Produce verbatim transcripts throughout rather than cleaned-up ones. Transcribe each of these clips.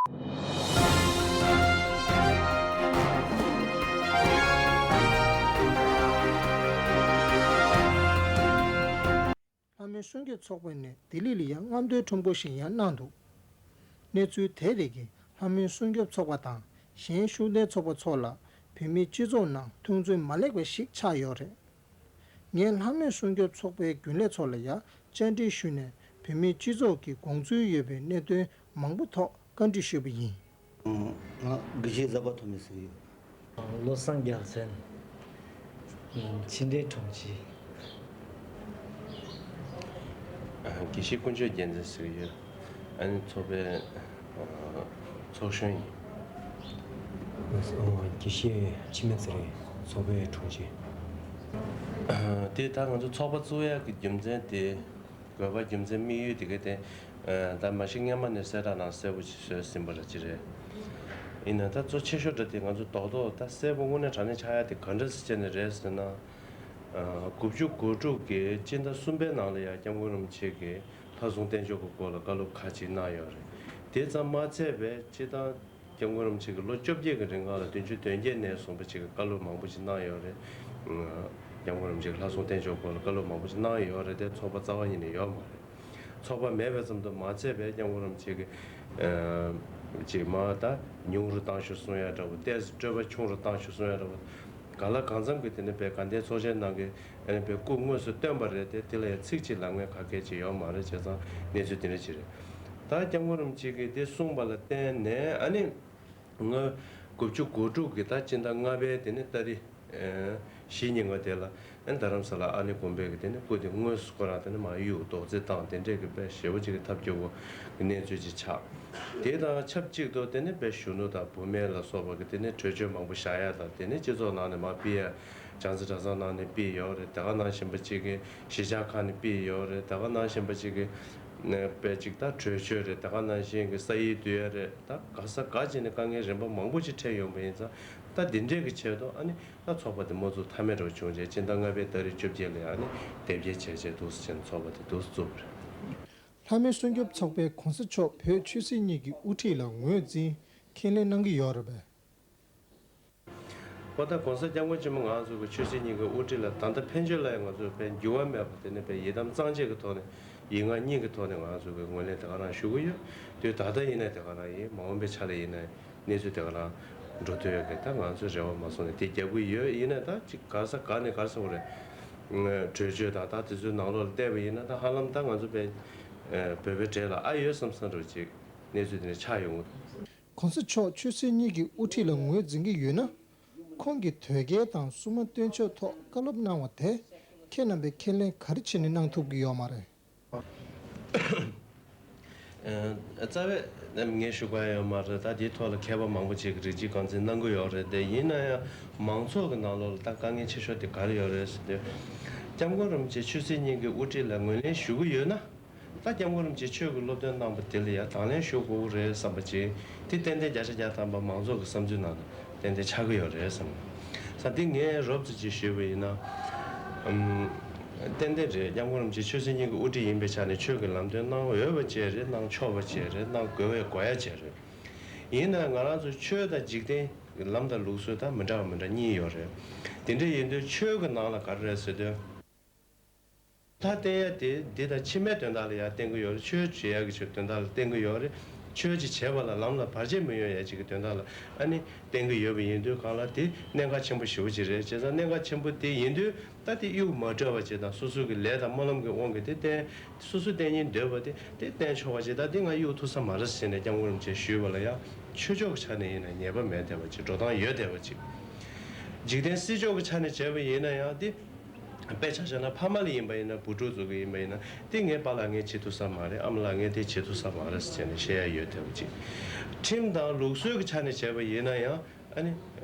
ལྷ་མོའི་སྲུང་སྐྱོབ་ཚོགས་པ་ནས་ལྡི་ལི་ལ་ཡང་རྔམ་སྟོན་ཁྲོམ་སྐོར་ཞིག་ཡང་གནང་འདུག་གནས་ཚུལ་དེ་རིགས་ཀྱིས་ལྷ་མོའི་སྲུང་སྐྱོབ་ཚོགས་པ་དང་གཞན་ཤུགས་ལྡན་ཚོགས་པ་ཚོ་ལ་བོད་མིའི་སྤྱི་ཚོགས་ནང་མཐོང་ཚུལ་མ་ལེགས་པ་ཞིག་ཆགས་ཡོད་རེད། ངས་ལྷ་མོའི་སྲུང་སྐྱོབ་ཚོགས་པའི་རྒྱུན་ལས་ཚོ་ལ་ཡང་བཅར་འདྲི་ཞུས་ནས་བོད་མིའི་སྤྱི་ཚོགས་ཀྱི་དགོངས་ཚུལ་ཡོད་པའི་གནད་དོན་མང་པོ་ཐོག་བཀའ་འདྲི་ཞུས་པ་ཡིན། ང་དགེ་བཤེས་གཟའ་པ་ཐོན་མི་ཟེར་གྱི་ཡོད། བློ་བཟང་རྒྱལ་མཚན། ཕྱི་འབྲེལ་དྲུང་ཆེ། དགེ་བཤེས་དཀོན་མཆོག་རྒྱལ་མཚན་ཟེར་གྱི་ཡོད། ཨ་ནི་ཚོགས་པའི་ཚོགས་གཞོན་ཡིན། དགེ་བཤེས་འཆི་མེད་ཚེ་རིང་ཚོགས་པའི་དྲུང་ཆེ། དེ་ད་ང་ཚོ་ཚོགས་པ་བཙུགས་ཡག་གི་རྒྱུ་མཚན་དེ། དགོས་པ་རྒྱུ་མཚན་དམིགས་ཡུལ་དེ་ག་དེ། ད་མ་གཞི་སྔོན་མ་ནས་གསལ་བསྒྲགས་ནང་གསལ་པོ་ཞིག་བཟོས་ཟིན་པ་ར་ཅི་རེད། ཡིན་ན་ད་གཙོ་ཆེ་ཤོས་འདྲ་དེ་ང་ཚོ་རྡོག་རྡོག་ད་གསལ་པོ་དངོས་གནས་དྲང་གནས་ཆགས་ཡ་དེ་ག་འདྲ་སེ་བྱས་ནས་རེད་ཟེར་ན། དགུ་བཅུ་གོ་དྲུག་གི་སྤྱི་ཟླ་གསུམ་པའི་ནང་ལ་ཡང་སྐྱབས་མགོན་རིན་པོ་ཆེ་གིས་ལྷ་སྲུང་བསྟེན་ཕྱོགས་ཀྱི་སྐོར་ལ་བཀའ་སློབ་ཁག་ཅིག་གནང་ཡོད་རེད། དེ་ཙམ་མ་ཚད་པའི་སྤྱི་བཏང་། སྐྱབས་མགོན་རིན་པོ་ཆེ་གིས་ལོ་བཅོ་བརྒྱད་ཀྱི་རིང་ག་ལ་བདུན་ཅུ་དོན་བརྒྱད་ནས་བཟུང་བ་ཅིག་གི་བཀའ་སློབ་མང་པོ་ཅིག་གནང་ཡོད་རེད། སྐྱབས་མགོན་རིན་པོ་ཆེ་གིས་ལྷ་སྲུང་བསྟེན་ཕྱོགས་སྐོར་ལ་བཀའ་སློབ་མང་པོ་ཅིག་གནང་ཡོད་རེད་དེ་ཚོགས་པ་རྩ་བ་ཉིད་ནས་ཡོད་མ་རེད། ཚོགས་པ་མེད་པའི་ཙམ་དུ་མ་ཚད་པའི་སྐྱབས་མགོན་རིན་པོ་ཆེ་གིས་ཅིག་མ་ད་ཉུང་རུ་བཏང་ཤོག་གསུང་ཡ་འདྲ་བོ་ཏོག་ཙམ་སྤྲོས་པ་ཆུང་རུ་བཏང་ཤོག་གསུང་ཡ་འདྲ་བོ། ག་ལ་གང་འཚམ་གྱི་དེ་ནས་པའི་དགའ་ལྡན་ཚོགས་ཆེན་ནང་གི་ཨ་ནི་པའི་སྐུ་དངོས་སུ་བསྟན་པ་རེད་དེ་དེ་ལ་ཡང་ཚིག་གཅིག་ལབ་མཁན་ག་གལ་ཅིག་ཡོད་མ་རེད་བྱས་ཙང་གནས་ཚུལ་དེ་འདྲ་ཅིག་རེད། ད་སྐྱབས་མགོན་རིན་པོ་ཆེ་གིས་དེ་གསུངས་པ་ལ་བརྟེན་ནས་ཨ་ནི། ང་དགུ་བཅུ་གོ་དྲུག་གི་ད་སྤྱི་ཟླ་ལྔ་པའི་དེ་ནས་ཏ་རིག་བཞི་ཉིན་ག་དེ་ལ་རྡ་རམ་ས་ལ་ཨ་ནེ་དགོན་པའི་གི་དེ་ནས་སྐུ་དེ་དངོས་སུ་ཁོ་རང་དེ་ནས་མ་གཡུག་རྡོག་རྫིས་བཏང་དེ་འདྲས་ཀྱི་དཔེ་ཞེ་པོ་ཅིག་གི་ཐབས་སྐྱོ་པོ་གི་གནས་ཚུལ་ཅིག་ཆགས། དེ་དང་ཆབས་ཅིག་ཏུ་དེ་ནས་དཔེ་གཞོན་ནུ་དང་བུད་མེད་ལ་སོགས་པ་གི་དེ་ནས་གྲོས་ཆོད་མང་པོ་བཞག་ཡ་དང་དེ་ནས་སྤྱི་ཚོགས་ནང་ནས་མ་ཕུལ་ཡ་བྱང་རྩེ་གྲྭ་ཚང་ནང་ནས་ཕུལ་ཡོད་རེད། དེ་ག་ནང་བཞིན་པ་ཅིག་གི་གཞིས་ཆགས་ཁག་ནས་ཕུལ་ཡོད་རེད། དེ་ག་ནང་བཞིན་པ་ཅིག་གི་དཔེ་ཅིག་ད་གྲོས་ཆོད་རེད། དེ་ག་ནང་བཞིན་གི་ས་ཡིག་བསྡུ་ཡ་རེད། ད་ག་ས་ག་ཅིག་ནས་དཀའ་ངལ་རིམ་པ་མང་པོ་ཅིག་འཕྲད་ཡོང་པ་ཡིན་ཙང་ད་འདི་འདྲས་ཀྱི་ཆེད་དུ་ཨ་ནི་ད་ཚོགས་པ་དེ་མ་བཙུགས་ཐབས་མེད་འདྲ་བོ་བྱུང་རྗེས་སྤྱི་ཟླ་ལྔ་པའི་ཏ་རིག་བཅོ་བརྒྱད་ལ་ཨ་ནི་དེབ་སྐྱེལ་བྱས་རྗེས་འདུག་སེ་བྱས་ནས་ཚོགས་པ་དེ་འདུག་སེ་བཙུགས་པ་རེད། ལྷ་མོའི་སྲུང་སྐྱོབ་ཚོགས་པའི་གོང་ས་མཆོག་བོད་ཆོས་སྲིད་གཉིས་ཀྱི་དབུ་ཁྲིད་ལ་ངོས་འཛིན་ཁས་ལེན་གནང་གི་ཡོད་རེད་པས། ཨོ་ད་གོང་ས་སྐྱབས་མགོན་ཆེན་པོ་ང་ཚོ་གི་ཆོས་སྲིད་གཉིས་ཀྱི་དབུ་ཁྲིད་ལ་ད་ལྟ་ཕན་ཆད་ལ་ཡང་ང་ཚོས་དཔེ་འགྱུར་བ་མེད་པ་དེ་ནི་དཔེ་ཡི་དམ་གཙང་བཅད་ཀྱི་ཐོག་ནས་ཡིག་ངག་གཉིས་ཀྱི་ཐོག་ནས་ང་ཚོ་གི་ངོས་ལེན་དེ་ག་རང་ཞུ་གི་ཡོད། དུས་ད་ལྟ་ཡིན་ན་དེ་ག་རང་ཡིན། མ་འོངས་པའི་ཆ་ལ་ཡིན་ན་གནས་ཚུལ་དེ་ག་རང་འགྲོ་ཐུབ་ཡོད་མཁན་ད་ང་ཚོས་རེ་བ་མ་བཟུང་ནས་དེ་རྒྱབ་ཀྱི་ཡོད། ཡིན་ན་ད་ཅིག་ག་ས་ག་ནས་ག་ས་འོ་རེད། གྲོས་ཆོད་དང་ད་དེ་ཚོའི་ནང་ལོགས་ལ་བལྟས་པ་ཡིན་ན་ད་ཧ་ལམ་ད་ང་ཚོ་དཔེ་བོད་པའི་གྲས་ལ་ཨ་ཡོད་བསམ་བསམ་འདྲ་བོ་ཅིག་གནས་ཚུལ་དེ་འདྲ་ཆགས་ཡོང་གི་འདུག་གོང་ས་མཆོག་ཆོས་སྲིད་གཉིས་ཀྱི་དབུ་ཁྲིད་ལ་ངོས་འཛིན་གྱི་ཡོད་ན། ཁོང་གིས་དོལ་རྒྱལ་དང་སྲུང་མ་སྟོན་ཕྱོགས་ཐོག་བཀའ་སློབ་གནང་བ་དེ་ཁྱེད་རྣམ་པས་ཁས་ལེན་ག་རེ་བྱས་ནས་གནང་ཐུབ་ཀྱི་ཡོད་མ་རེད། རྩ་བའི་ངས་ཞུ་དགོས་ཡ་ཡོད་མ་རེད། ད་དེའི་ཐོག་ལ་མཁས་པ་མང་པོ་ཅིག་གིས་རིགས་གཅིག་རྐང་འཛིན་གནང་གི་ཡོད་རེད་དེ། ཡིན་ན་ཡང་མང་ཚོགས་ཀྱི་ནང་ལོགས་ལ་ད་དཀའ་ངལ་ཆེ་ཤོས་དེ་ག་རེ་ཡོད་རེད་ཟེར་དུས། སྐྱབས་མགོན་རིན་པོ་ཆེ་ཆོས་སྲིད་གཉིས་ཀྱི་དབུ་ཁྲིད་ལ་ངོས་ལེན་ཞུ་གི་ཡོད་ན། ད་སྐྱབས་མགོན་རིན་པོ་ཆེ་ཆོས་ཀྱི་སློབ་སྟོན་གནང་པ་དེ་ལ་ཡང་དང་ལེན་ཞུ་དགོས་ཀྱི་རེད་བསམ་པ་ཅིག་དེ་ཏན་ཏན་བརྒྱ་ཆ་བརྒྱ་ཐམ་པ་མང་ཚོགས་ཀྱི་བསམ་ཚུལ་ནང་ལ་ཏན་ཏན་ཆགས་ཀྱི་ཡོད་རེད་བསམ། ས་འདི་ངས་རོབ་ཙམ་ཅིག་ཞུས་པ་ཡིན་ན། ཨམ། ཏན་ཏན་རེད། སྐྱབས་མགོན་རིན་པོ་ཆེ་ཆོས་སྲིད་གཉིས་ཀྱི་དབུ་ཁྲིད་ཡིན་པའི་ཆ་ནས་ཆོས་ཀྱི་ལམ་སྟོན་གནང་འོས་པ་བཅས་རེད། གནང་ཆོག་པ་བཅས་རེད། གནང་དགོས་པའི་དགོས་ཡ་བཅས་རེད། ཡིན་ན་ང་རང་ཚོ་ཆོས་དང་འཇིག་རྟེན་གྱི་ལམ་དང་ལུགས་སྲོལ་ད་མི་འདྲ་བ་མི་འདྲ་གཉིས་ཡོད་རེད། དེ་འདྲ་ཡིན་དུས་ཆོས་ཀྱི་ནང་ལ་ག་རེ་རེད་ཟེར་དུས། ད་བསྟན་ཡ་དེ་འདི་དང་ཕྱི་མའི་དོན་དག་ལ་ཡང་བསྟན་གྱི་ཡོད་རེད། ཆོས་བྱེད་ཡ་གི་ཆོས་དོན་དག་ལ་བསྟན་གྱི་ཡོད་རེད། ཆོས་ཅིག་བྱེད་པ་ལ་ལམ་ལ་བར་ཆད་མི་ཡོང་ཡ་ཅིག་གི་དོན་དག་ལ་ཨ་ནི་བསྟན་གྱི་ཡོད་པ་ཡིན་དུས་གང་ལ་དེ་གནད་འགག་ཆེན་པོ་ཞེ་པོ་ཅིག་རེད། བྱས་ཙང་གནད་འགག་ཆེན་པོ་དེ་ཡིན་དུས་ད་དེ་གཡུག་མ་སྤྲོད་པ་ཅིག་དང་སོ་སོ་གི་ལས་དང་སྨོན་ལམ་གྱི་དབང་གིས་དེ་བསྟན། སོ་སོ་བསྟན་སྙིང་འདོད་པ་དེ་དེ་བསྟན་ཆོག་པ་ཅིག་ད་དེ་ང་གཡུག་ཐུབ་ས་མ་རེད་ཟེར་ནས་སྐྱབས་མགོན་རིན་པོ་ཆེས་ཞུས་པ་ལ་ཡང་ཆོས་ཕྱོགས་ཀྱི་ཆ་ནས་ཡིན་ན་ཉེས་པ་མེད་བསྡད་པ་ཅིག་འགྲོ་སྟངས་ཡོད་བསྡད་པ་ཅིག་འཇིག་རྟེན་སྲིད་ཕྱོགས་ཀྱི་ཆ་ནས་བྱས་པ་ཡིན་ན་ཡང་དེ། དཔེ་ཆ་བཞག་ན་ཕ་མ་ལ་ཡིན་པ་ཡིན་ན་བུ་ཕྲུག་ཚོ་གི་ཡིན་པ་ཡིན་ན་དེ་ངའི་པཱ་ལགས་ངས་བྱེད་ཐུབ་ས་མ་རེད། ཨ་མ་ལགས་ངས་དེ་བྱེད་ཐུབ་ས་མ་རེད་ཟེར་ནས་བཤད་ཡ་ཡོད་བསྡད་པ་ཅིག་ཁྲིམས་དང་ལུགས་སྲོལ་གྱི་ཆ་ནས་བྱས་པ་ཡིན་ན་ཡང་ཨ་ནི།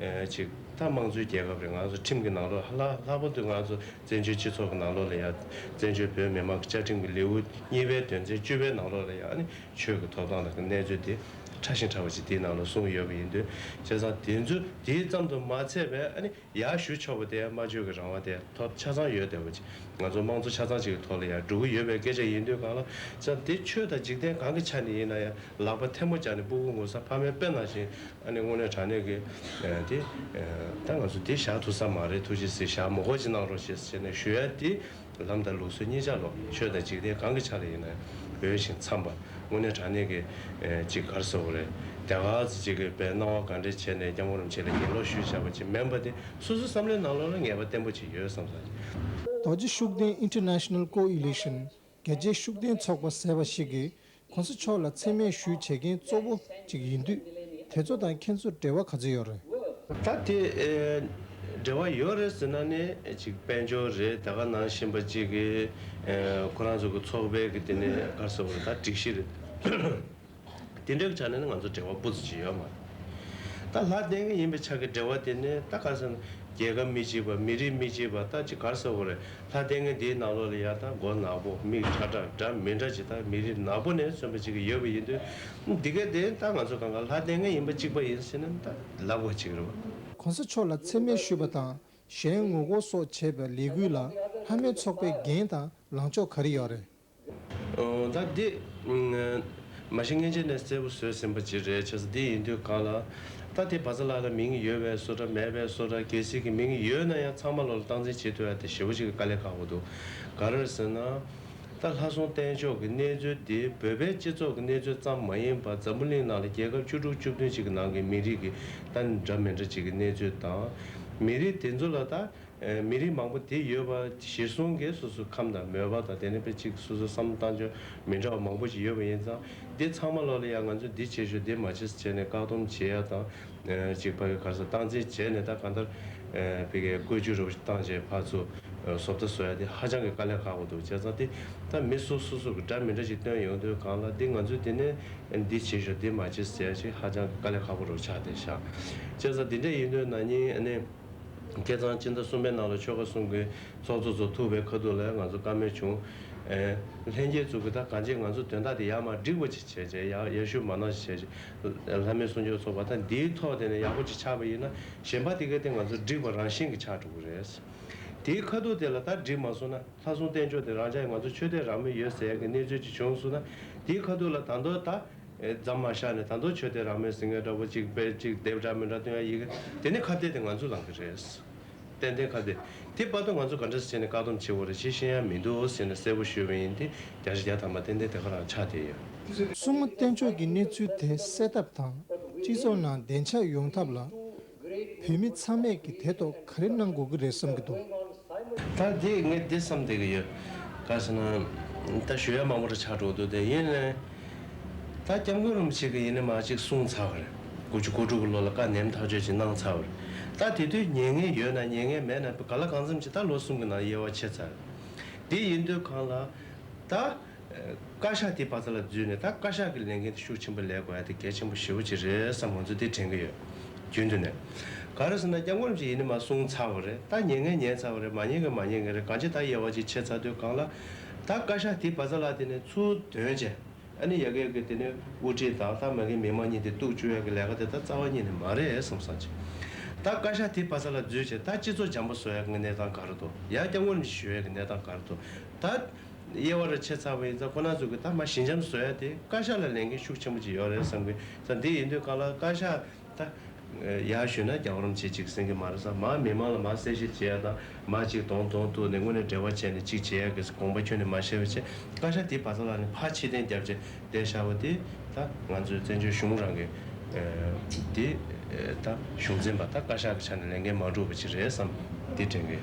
ཅིག་ད་དམངས་གཙོའི་རྒྱལ་ཁབ་རེད། ང་ཚོ་ཁྲིམས་ཀྱི་ནང་ལོགས་ལྷག་ལྷག་པར་དུ་ང་ཚོ་བཙན་བྱོལ་སྤྱི་ཚོགས་ཀྱི་ནང་ལོགས་ལ་ཡང་བཙན་བྱོལ་བོད་མི་མང་གི་བཅའ་ཁྲིམས་ཀྱི་ལེའུ་གཉིས་པའི་དོན་ཚན་བཅུ་པའི་ནང་ལོགས་ལ་ཡང་ཨ་ནི་ཆོས་ཀྱི་ཐོབ་ཐང་དང་གནས་ཚུལ་དེ་ ཕྲ་ཞིང་ཕྲ་བ་ཅིག་དེའི་ནང་ལ་གསུངས་ཡོད་པ་ཡིན་དུས། བྱས་ཙང་དེ་ཚོ་དེ་ཙམ་དུ་མ་ཚད་པའི། ཨ་ནི་ཡར་ཞུ་ཆོག་པ་དེ་སྨྲ་བརྗོད་ཀྱི་རང་དབང་དེ་ཐོབ་ཆ་ཚང་ཡོད་བསྡད་པ་ཅིག་ང་ཚོ་དམངས་གཙོ་ཆ་ཚང་ཅིག་གི་ཐོག་ལ་ཡར་འགྲོ་གི་ཡོད་པའི་སྐད་ཆ་ཡིན་དུས། གང་ལ་ཙང་དེ་ཆོས་དང་འཇིག་རྟེན་གང་གི་ཆ་ནས་ཡིན་ན་ཡང་། ལག་པ་ཐལ་མོ་སྦྱར་ནས་སྤུ་གུ་ངུ་ས་ཕ་མའི་དཔེ་ནང་བཞིན། ཨ་ནི་དངོས་གནས་དྲང་གནས་ཀྱི་ཨ་དེ་ཨ་ད་ང་ཚོ་འདི་བཞག་ཐུབ་ས་མ་རེད། ཐུགས་རྗེ་གཟིགས། བཞག་མ་དགོས་ཅིག་གནང་རོགས་ཞེས་ཟེར་ནས་ཞུ་ཡ་དེ། ལམ་དང་ལུགས་སྲོལ་གཉིས་ཆ་ལོ། ཆོས་དང་འཇིག་རྟེན་གང་གི་ཆ་ལ་ཡིན་ན་འོས་ཤིང་འཚམས་པ། དངོས་གནས་དྲང་གནས་ཀྱི་ཨ་ཅིག་ག་རེ་ཟེར་དགོས་རེད། དེ་ག་ཚོད་ཅིག་གི་དཔེ་སྣང་བ་ག་འདྲས་བྱས་ནས་སྐྱབས་མགོན་རིན་པོ་ཆེ་ལ་ཡིད་ལོག་ཞུས་བཞག་པ་ཅིག་མིན་པ་དེ། སོ་སོའི་བསམ་བློའི་ནང་ལོགས་ལ་ངེས་པ་བརྟན་པོ་ཅིག་ཡོད་བསམ་ས་ཅིག་རྡོ་རྗེ་ཤུགས་ལྡན་International Coalition། རྒྱལ་སྤྱིའི་ཤུགས་ལྡན་ཚོགས་པ་ཟེར་བ་ཞིག་གིས་གོང་ས་མཆོག་ལ་མཚན་སྨད་ཞུ་བྱེད་མཁན་གཙོ་བོ་ཅིག་ཡིན་དུས། དེ་ཚོ་དང་ཁྱེད་ཚོར་འབྲེལ་བ་ག་ཚོད་ཡོད་རེད། ད་དེ་ཨེ་འབྲེལ་བ་ཡོད་རེད་ཟེར་ན་ནི་ཅིག་དཔལ་འབྱོར་རེད། ད་ག་ནང་བཞིན་པ་ཅིག་གི་ཨེ་ཁོ་རང་ཚོ་གི་ཚོགས་པའི་གི་དེ་ནས་ག་རེ་ཟེར་དགོས་རེད། ད་སྒྲིག་གཞི་རེད། དེ་འདྲའི་ཆ་ནས་ནི་ང་ཚོ་འབྲེལ་བ་སྤུ་ཙམ་ཅིག་ཡོད་མ་རེད། ད་ལྷ་བསྟེན་མཁན་ཡིན་པའི་ཆ་གི་འབྲེལ་བ་དེ་ནི་ད་ག་རེ་ཟེར་ན། རྒྱལ་ཁབ་མི་གཅིག་པ། མི་རིགས་མི་གཅིག་པ། ད་ཅིག་ག་རེ་ཟེར་དགོས་རེད། ལྷ་བསྟེན་མཁན་དེའི་ནང་ལོགས་ལ་ཡ་ད་མགོ་ནག་པོ། མིག་ཁྲ་ཁྲ། འདྲ་མི་འདྲ་ཅིག་ད་མི་རིགས་ནག་པོ་ནས་མཚོན་པ་ཅིག་ཡོད་པ་ཡིན་དུས། འདི་ག་དེ་ད་ང་ཚོ་གང་ག་ལྷ་བསྟེན་མཁན་ཡིན་པ་གཅིག་པ་ཡིན་ཟེར་ན་ད་ལབ་དགོས་ཅིག་རེད་པ། གོང་ས་མཆོག་ལ་མཚན་སྨད་ཞུས་པ་དང་། གཞན་ངོ་རྒོལ་སོགས་བྱས་པའི་ལས་འགུལ་ལ་ལྷ་མོའི་ཚོགས་པའི་འགན་དང་ལངས་ཕྱོགས་ག་རེ་ཡོད་རེད། ཨོ། ད་འདི་ཨ་མ་གཞི་སྔོན་ཆད་ནས་གསལ་པོ་བཟོས་ཟིན་པ་ཅིག་རེད། བྱས་ཙང་འདི་ཡིན་དུས་གང་ལ། ད་དེ་བ་ཚ་ལགས་ལ་མིང་ཡོད་པའི་བཟོ་འདྲ། མེད་པའི་བཟོ་འདྲ། གལ་སྲིད་ཀྱི་མིང་ཡོད་ན་ཡང་ཚང་མ་ལོག་ལ་སྟངས་འཛིན་བྱེད་ཐུབ་ཡ་དེ་ཞེ་པོ་ཅིག་གི་དཀའ་ལས་ཁག་པོ་འདུག་ག་རེ་རེད་ཟེར་ན། ད་ལྷ་སྲུང་བསྟེན་ཕྱོགས་ཀྱི་གནས་ཚུལ་དེ་བོད་པའི་སྤྱི་ཚོགས་ཀྱི་གནས་ཚུལ་ཙམ་མ་ཡིན་པར། འཛམ་བུ་གླིང་ནང་ལ་རྒྱལ་ཁབ་བཅུ་དྲུག་བཅུ་བདུན་ཅིག་གི་ནང་གི་མི་རིགས་ཀྱི་ད་འདྲ་མི་འདྲ་ཅིག་གི་གནས་ཚུལ་དང་། མི་རིགས་དེ་ཚོ་ལ་ད་ཨེ་མི་རིགས་མང་པོ་དེ་ཡོད་པ་གཞིར་བཟུང་གིས་སོ་སོའི་ཁམས་དང་མོས་པ་དང་། དེ་ནས་དཔེ་ཅིག་སོ་སོའི་བསམ་བློ་བཏང་ཕྱོགས་མི་འདྲ་བ་མང་པོ་ཞིག་ཡོད་པ་ཡིན་ཙང་། འདི་ཚང་མ་ལོག་ལ་ཡང་ང་ཚོས་འདི་བྱེད་ཤོག་འདི་མ་བྱེད་ཟེར་བྱས་ནས་བཀག་སྡོམ་བྱེད་ཡ་དང་། ཨེ་ཅིག་ཕ་གི་ག་རེ་ཟེར། སྟངས་འཛིན་བྱས་ནས་ད་གང་ལྟར་ཨེ་ཕ་གི་བཀོད་ཇུས་རུ་བཏང་བྱས་ཕར་ཚུར་ཨེ་བཟོ་ལྟ་བཟོ་ཡ་དེ་ཧ་ཅང་གི་དཀའ་ལས་ཁག་པོ་འདུག་བྱས་ཙང་དེ་ད་མི་སོ་སོ་སོ་གི་འདྲ་མི་འདྲ་ཞིག་བཏོན་ཡོང་དུས་གང་ལ། འདི་ང་ཚོས་དེ་ནས་འདི་བྱེད་ཤོག་འདི་མ་བྱེད་ཟེར་ཡ་ཞིག་ཧ་ཅང་གི་དཀའ་ལས་ཁག་པོ་རུ་ཆགས་བསྡད་ཤག་བྱས་ཙང་དེ་འདྲ་ཡིན་དུས་ན་ནིང་ཨ་ནི། བསྐལ་བཟང་སྤྱི་ཟླ་གསུམ་པའི་ནང་ལ་ཆོལ་ཁ་གསུམ་གྱི་ཚོགས་གཙོ་ཚོ་ཐུག་པའི་ཁ་ཐུག་ལ་ང་ཚོ་བཀའ་མོལ་བྱུང་། ཨེ་ལྷན་རྒྱས་ཚོ་གིས་ད་གང་ཅི་ང་ཚོ་དོན་དག་དེ་ཡར་མར་འགྲིག་པ་ཅིག་བྱས་བྱས། ཡར་ཡར་ཞུ་མ་གནང་ཞིག་བྱས་བྱས། ལྷ་མོའི་གསུང་ཆོས་ཚོགས་པ་ད་འདིའི་ཐོག་དེ་ནས་ཡག་པོ་ཅིག་ཆགས་པ་ཡིན་ན། གཞན་པ་དེ་ག་དེ་ང་ཚོ་འགྲིག་པ་རང་བཞིན་གྱི་ཆགས་འགྲོ་གི་རེད། དེའི་ཁ་ཐུག་དེ་ལ་ད་འགྲིག་མ་སོང་ན། ལྷ་སྲུང་བསྟེན་ཕྱོགས་དེ་རང་ཅག་ང་ཚོ་ཆོས་དད་རང་མོས་ཡོད་ཟེར་ཡ་གི་གནས་ཚུལ་ཅིག་བྱུང་སོང་ན། དེའི་ཁ་ཐུག་ལ་ད་དུང་ད། ཨེ་རྫམ་མ་བཞག་ནས་ད་དུང་ཆོས་དད་རང་མོས་ཟེར་མཁན་འདྲ་པོ་ཅིག་དཔེ་ཅིག་དེབ་འདྲ་མི་འདྲ་སྟོན་ཡ་ཡི་གེ་དེ་ནི་ཁ་གཏད་དེ་ང་ཚོ་ལངས་ཀྱི་རེད། ཏན་ཏན་ཁ་གཏད། དེ་བར་དུ་ང་ཚོ་ག་འདྲ་ཟེར་ནས་བཀག་སྡོམ་བྱེད་དགོས་རེད་ཅེས་བཤད་ཡ་མི་འདུག་ཟེར་ནས་གསལ་པོ་ཞུས་པ་ཡིན་ཏེ། བརྒྱ་ཆ་བརྒྱ་ཐམ་པ་ཏན་ཏན་དེ་ག་རང་ཆགས་བསྡད་ཡོད། སྲུང་མ་བསྟེན་ཕྱོགས་ཀྱི་གནས་ཚུལ་དེ་སེལ་ཐབས་དང་། སྤྱི་ཚོགས་ནང་བདེ་འཇགས་ཡོང་ཐབས་ལ་བོད་མི་ཚང་མས་ཀྱིས་དེ་ཐོག་ག་རེ་གནང་དགོས་ཀྱི་རེད་བསམ་གྱི་འདུག་ད་དེ་ངས་འདི་བསམ་བསྡད་ཀྱི་ཡོད། ག་ཟེར་ན། ད་ཞུ་ཡ་མང་པོ་རེ་ཆགས་འགྲོ་འདུག་དེ་ཡིན་ནའི། ད་སྐྱབས་མགོན་རིན་པོ་ཆེ་གིས་ཡིན་ནའི་མ་གཅིག་གསུངས་ཚར་བ་རེད། དགུ་བཅུ་གོ་དྲུག་གི་ལོ་ལ་བཀའ་ནན་ཐག་ཆོད་ཅིག་གནང་ཚར་བ་རེད། ད་དེ་དུས་ཉན་མཁན་ཡོད་ན་ཉན་མཁན་མེད་ན། ག་ལ་གང་འཚམ་ཅིག་ད་ལོ་གསུམ་གྱི་ནང་དབྱེ་བ་ཕྱེ་ཚར་རེད། དེ་ཡིན་དུས་གང་ལ། ད་བཀའ་ཤག་དེ་བ་ཚ་ལ་འཛུལ་ནས། ད་བཀའ་ཤག་གི་ལས་འགན་དེ་ཤུགས་ཆེན་པོ་ལས་དགོས་ཡ་དེ་གལ་ཆེན་པོ་ཞེ་པོ་ཅིག་རེད་བསམ། ང་ཚོ་དེ་དྲན་གྱི་ཡོད། རྒྱུན་དུ་ནས། ག་རེ་ཟེར་ན། སྐྱབས་མགོན་རིན་པོ་ཆེ་ཡིན་ནའི་མ་གསུངས་ཚར་བ་རེད། ད་ཉན་མཁན་ཉན་ཚར་བ་རེད། མ་ཉན་མཁན་མ་ཉན་མཁན་རེད། གང་ཅི་ད་དབྱེ་བ་ཅིག་ཕྱེ་ཚར་དུས་གང་ལ། ད་བཀའ་ཤག་དེ་བ་ཚ་ལ་དེ་ནས་ཚུར་འདོན་བྱས། ཨ་ནི་ཡ་གི་གི་དེ་ནས་དབུ་ཁྲིད་དང་། ད་མ་གི་མི་མང་གཉིས་དེ་གཏུག་བཅུག་ཡ་གི་ལས་ཀ་དེ་ད་རྩ་བ་ཉིད་ནས་མ་རེད་བསམ་བསམ་ཅིག་ད་བཀའ་ཤག་དེ་བ་ཚ་ལ་འཛུལ་བྱས། ད་སྤྱི་ཚོགས་འཇམ་པོ་བཟོ་ཡ་གི་གནས་སྟངས་ག་རེ་འདུག་ཡ་སྐྱབས་མགོན་རིན་པོ་ཆེ་ཞུ་ཡ་གི་གནས་སྟངས་ག་རེ་འདུག་ད་དབྱེ་བ་རེ་ཕྱེ་ཚར་བ་ཡིན་ཙང་། ཁོ་རང་ཚོ་གི་ད་མ་ཞི་འཇམ་བཟོ་ཡ་དེ་བཀའ་ཤག་ལ་ལས་འགན་ཤུགས་ཆེན་པོ་ཅིག་ཡོད་རེད་བསམ་གི། ད་འདི་ཡིན་དུས་གང་ལ་བཀའ་ཤག་ད་ཡར་ཞུས་ན་རྒྱལ་བ་རིན་པོ་ཆེ་གཅིག་གསན་གི་མ་རེད་བསམ། མ་མི་མང་ལ་མ་གསལ་བཤད་བྱེད་ཡ་དང་། མ་གཅིག་གདོང་གདོང་གཏུག་ནས་དངོས་གནས་འབྲེལ་བ་བྱས་ནས་གཅིག་བྱེད་ཡ་གི་དགོངས་པ་ཁྱོན་ནས་མ་བཞེས་པ་བྱས། བཀའ་ཤག་དེ་བ་ཚ་ལ་ནི་ཕར་ཕྱིར་འཐེན་རྒྱབ་བྱས་བསྡད་བཞག་པ་དེ། ད་ང་ཚོའི་བཙན་བྱོལ་གཞུང་རང་གི་ཨ་དེ་ཨ་ད་གཞུང་འཛིན་པ། ད་བཀའ་ཤག་གི་ཆ་ནས་ལས་འགན་མ་འགྲུབ་པ་ཅིག་རེད་བསམ། དེ་དྲན་གི།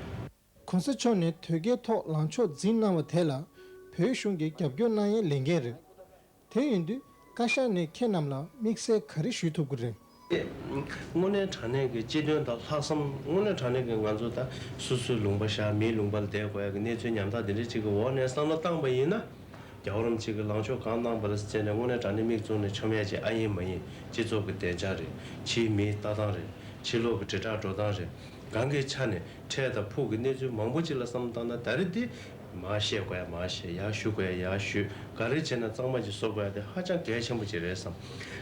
གོང་ས་མཆོག་ནས་དོལ་རྒྱལ་ཐོག་ལངས་ཕྱོགས་འཛིན་གནང་བ་དེ་ལ་བོད་གཞུང་གིས་རྒྱབ་སྐྱོར་གནང་ཡའི་ལས་འགན་རེད། དེ་ཡིན་དུས་བཀའ་ཤག་ནས་ཁྱེད་རྣམས་ལ་དམིགས་བསལ་ག་རེ་ཞུ་ཐུབ་ཀྱི་རེད། དངོས་གནས་དྲང་གནས་ཀྱི་སྤྱི་དོན་དང་ལྷག་བསམ། དངོས་གནས་དྲང་གནས་ཀྱི་ང་ཚོ་ད་སོ་སོའི་ལུང་པ་བཞག་མིའི་ལུང་པ་ལ་བསྡད་དགོས་ཡ་གི་གནས་ཚུལ་ཉམ་ཐག་འདི་འདྲ་ཅིག་གི་འོག་ནས་བསམ་བློ་བཏང་པ་ཡིན་ན། རྒྱལ་བ་རིན་པོ་ཆེ་གི་ལངས་ཕྱོགས་གང་གནང་པ་ལ་བརྟེན་ནས་དངོས་གནས་དྲང་གནས་མིག་བཙུམ་ནས་མཆོང་ཡ་ཅིག་ཨ་ཡིན་མ་ཡིན། སྤྱི་ཚོགས་ཀྱི་བདེ་འཇགས་རེད། ཕྱིའི་མིའི་ལྟ་སྟངས་རེད། ཕྱི་ལོགས་ཀྱི་དྲིལ་བསྒྲགས་འགྲོ་སྟངས་རེད། གང་གི་ཆ་ནས་འཕྲལ་དང་ཕུགས་ཀྱི་གནས་ཚུལ་མང་པོ་ཅིག་ལ་བསམ་བློ་བཏང་ན། ད་རེས་འདི་ མར་བཤད་དགོས་ཡ་མར་བཤད། ཡར་ཞུ་དགོས་ཡ་ཡར་ཞུ། ག་རེ་བྱས་ན་གཙང་མ་ཅིག་བཟོ་དགོས་ཡ་དེ་ཧ་ཅང་གལ་ཆེན་པོ་ཅིག་རེད་བསམ།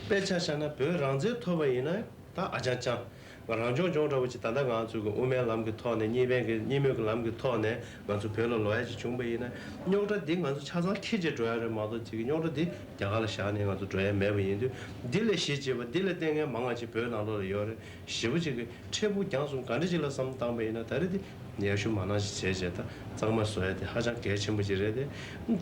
དཔེ་ཆ་བཞག་ན་བོད་རང་བཙན་ཐོབ་པ་ཡིན་ན་ད་ཨ་ཅང་ཅང་། ང་རང་སྐྱོང་ལྗོངས་འདྲ་བོ་ཅིག་ད་ལྟ་ང་ཚོ་གི་དབུ་མའི་ལམ་གྱི་ཐོག་ནས་གཉིས་ཕན་གྱི་གཉིས་མོས་ཀྱི་ལམ་གྱི་ཐོག་ནས་ང་ཚོ་བོད་ལ་ལོག་ཡ་ཅིག་བྱུང་པ་ཡིན་ན། རྙོག་དྲ་འདི་ང་ཚོ་ཆ་ཚང་འཁྱེར་བྱས་འགྲོ་ཡ་རེད་མ་གཏོགས་ཅིག་གི་རྙོག་དྲ་འདི་རྒྱ་གར་ལ་བཞག་ནས་ང་ཚོ་འགྲོ་ཡ་མེད་པ་ཡིན་དུས། འདི་ལས་གཞི་བྱས་པ་འདི་ལ་བརྟེན་མཁན་མང་བ་ཅིག་བོད་ནང་ལོགས་ལ་ཡོད་རེད། ཞེ་པོ་ཅིག་གི་འཕྲལ་ཕུགས་རྒྱང་གསུམ་ག་འདྲ་ཅིག་ལ་བསམ་བློ་བཏང་པ་ཡིན་ན་ད་རེས་དེ་ཡར་ཞུ་མ་གནང་ཞིག་བྱས་བྱས་ད་གཙང་མ་བཟོ་ཡ་དེ་ཧ་ཅང་གལ་ཆེན་པོ་ཅིག་རེད་དེ།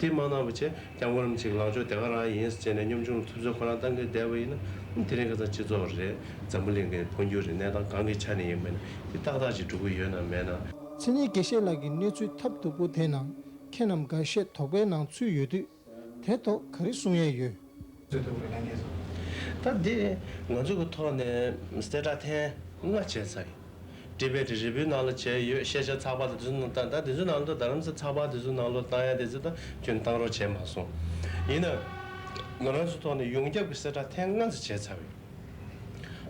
དེ་མ་གནང་བ་བྱས་སྐྱབས་མགོན་རིན་པོ་ཆེ་གི་ལངས་ཕྱོགས་དེ་ག་རང་ཡིན་ཟེར་ནས་གཉོམ་ཆུང་ལ་ཐུབ་ཚོད་ཁོ་རང་བཏང་གི་བསྡད་པ་ཡིན་ན། དེ་རིང་ཁ་སང་སྤྱི་ཚོགས་རེད། འཛམ་བུ་གླིང་གི་འཕོ་འགྱུར་རེད། གནས་སྟངས་གང་གི་ཆ་ནས་ཡིན་པ་ཡིན་ན་དེ་ཏག་ཏག་ཅིག་འགྲོ་གི་ཡོད་ན་མེད་ན། མཚན་ཉིད་དགེ་བཤེས་ལགས་ཀྱིས་གནས་ཚུལ་ཐབས་སྡུག་པོ་དེ་ནང་ཁྱེད་རྣམས་འགའ་ཤས་དོགས་པའི་ནང་ཚུད་ཡོད་དུས། དེ་ཐོག་ག་རེ་གསུང་ཡས་ཡོད། ད་འདི་ང་ཚོ་གི་ཐོག་ནས་གསལ་བསྒྲགས་ཐེངས་ལྔ་བྱས་ཚར་ཡིན། ཊི་བེ་ཊི་རི་བིའུ་ནང་ལ་བྱས་ཡོད། ཤེས་བྱ་ཚགས་པར་དེ་ཚོ་ནང་ད་ད་དེ་ཚོའི་ནང་ལ་རྡ་རམ་ས་ཚགས་པར་དེ་ཚོའི་ནང་ལ་བཏང་ཡ་དེ་ཚོ་ད་ཁྱོན་བཏང་རོགས་བྱས་མ་སོང་། ཡིན་ན་ང་རང་ཚོ་ཐོག་ནས་ཡོངས་ཁྱབ་ཀྱི་གསལ་བསྒྲགས་ཐེངས་ལྔ་ཙམ་བྱས་ཚར་ཡོད།